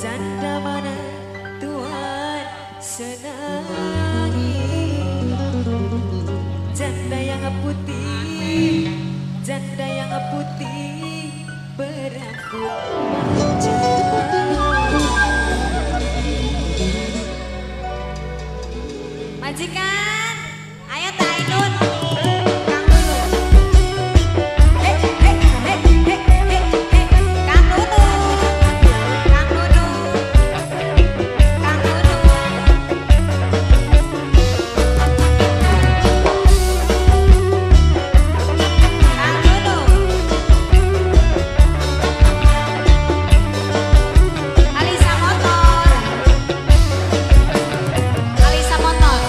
Janda mana Tuhan senangi. Janda yang putih, janda yang putih berambut panjang. Majikan, ayo tak Ainun. Kang Nunu. Hei, hei, hei, hei, hei, hei. Kang Nunu. Kang Nunu. Kang Nunu. Kang Nunu. Alisa motor. Alisa motor.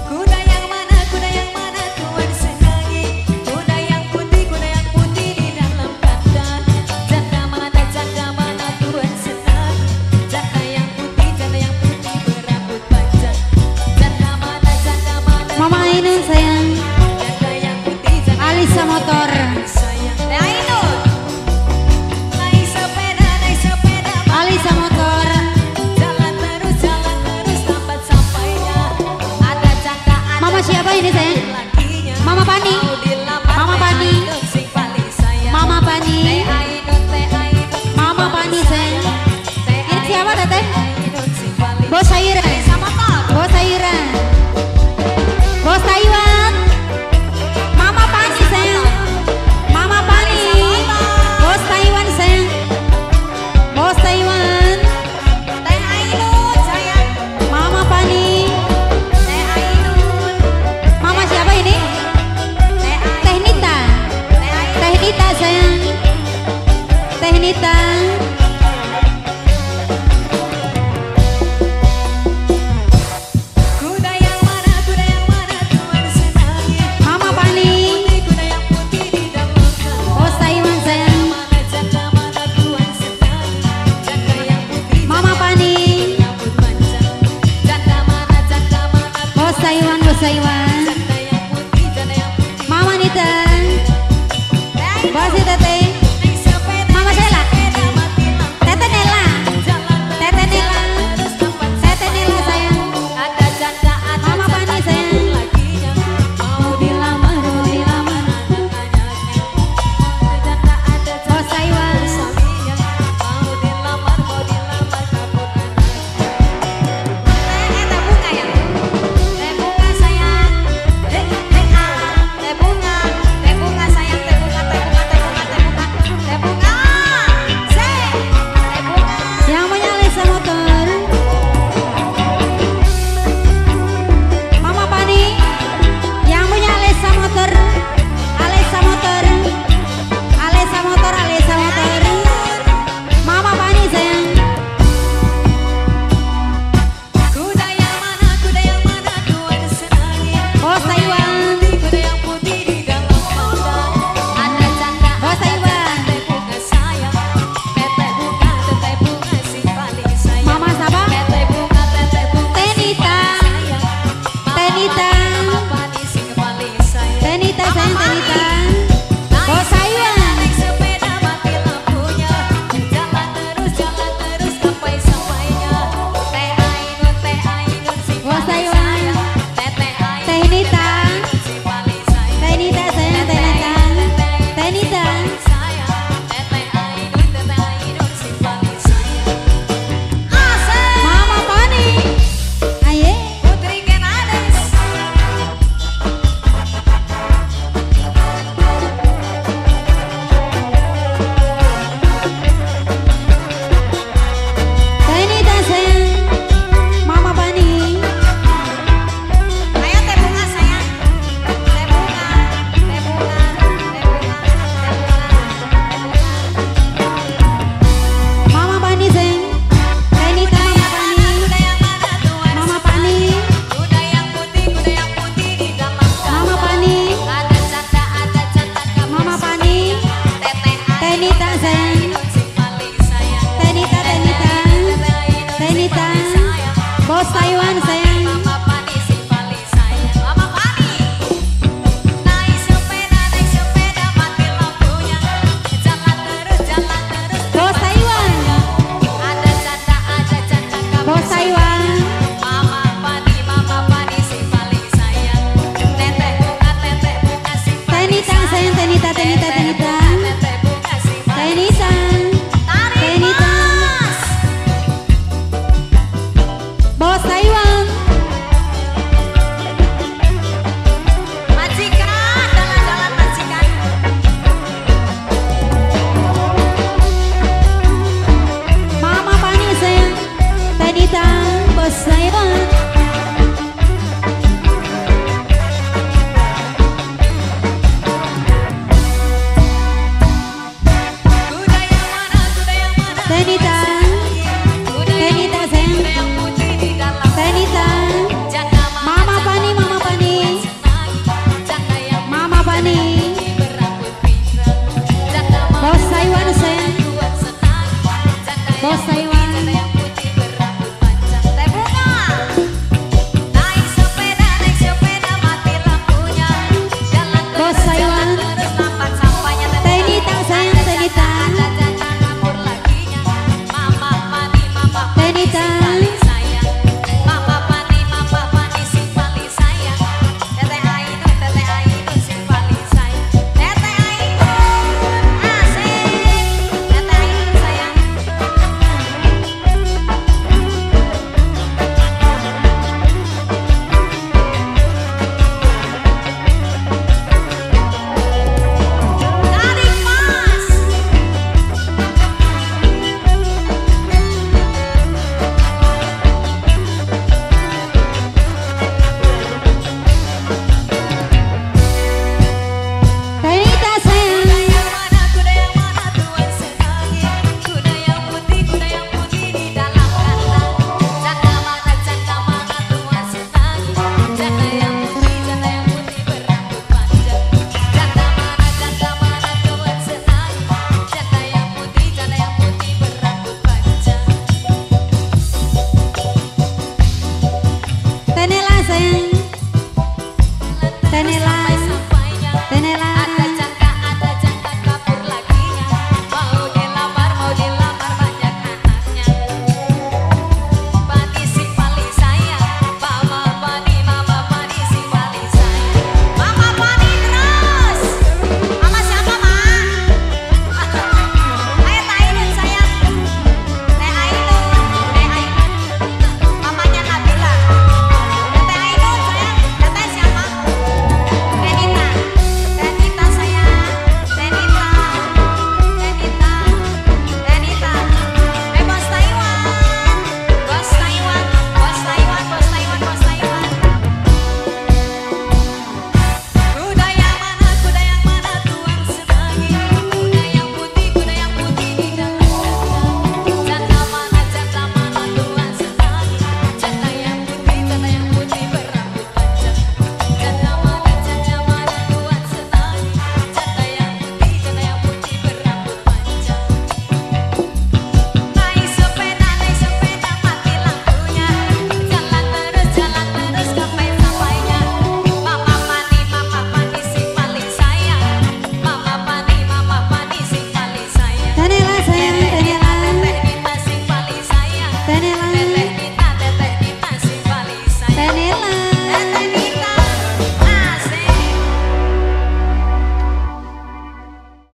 Kuda yang mana Tuhan senangi. Kuda yang putih di dalam kandang. Janda mana Tuhan senangi. Janda yang putih berambut panjang. Janda mana Mama Ainun sayang. Janda yang putih, janda yang Alisa putih, motor. sayang. Teh Ainun. Naik sepeda, Alisa motor. Jalan terus lambat sampainya. Ada janda, ada Mama siapa ini sayang? lakinya. Mama Pani. Mau dilamar, Mama Teh Pani. Ainun sing paling sayang. Mama Pani. Teh Ainun, Teh Ainun sing Mama paling Pani sayang. sayang. Teh Ini siapa Ainun, teteh? Teh Ainun sing paling Bos sayuran. Alisa motor. Bos sayuran. Bos Taiwan. Mama Pani sayang. Mama Pani. Bos Taiwan sayang. Bos Taiwan. Teh Ainun sayang. Mama Pani. Teh Ainun. Mama siapa ini? Teh Ainun. Teh Nita. Teh Ainun. Teh Nita sayang. Teh Nita. Kuda yang mana Tuhan senangi. Mama Pani. Kuda yang putih di dalam kandang. Bos Taiwan sayang. Janda mana Tuhan senangi. Janda yang putih, Mama Pani. rambut panjang. Janda mana Bos Taiwan, Bos Taiwan.